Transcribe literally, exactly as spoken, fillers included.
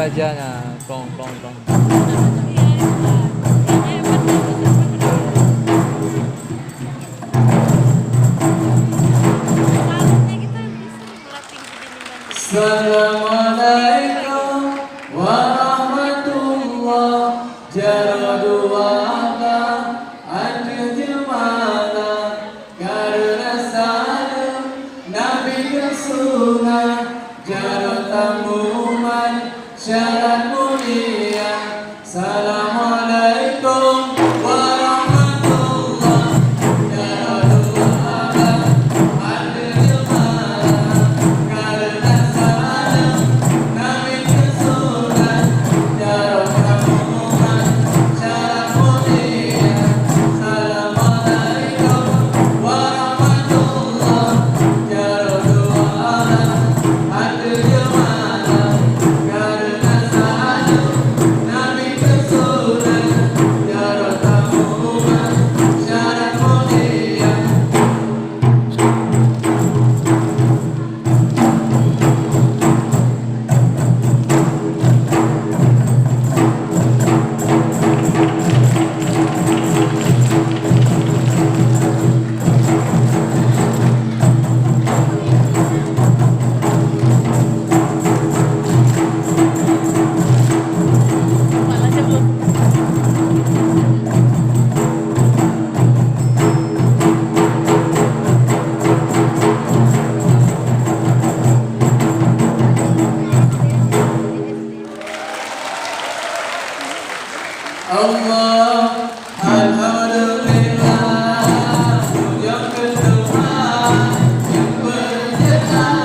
Aja na, kong, kong, kong. Assalamualaikum warahmatullah. Jaroe dua abah ateueh jeumala, kareuna saleuem Nabi teusunah, jaroe tamumat syarat mulia. Assalamualaikum warahmatullah. Jaroe dua abah ateueh jeumala, kareuna saleuem Nabi teusunah, jaroe tamumat syarat mulia. Assalamualaikum warahmatullah. Jaroe dua abah ateueh jeumala, kareuna saleuem Nabi teusunah, jaroe tamumat syarat mulia. Allah, alhamdulillah, pujoe keu Tuhan nyang peureujeukkan.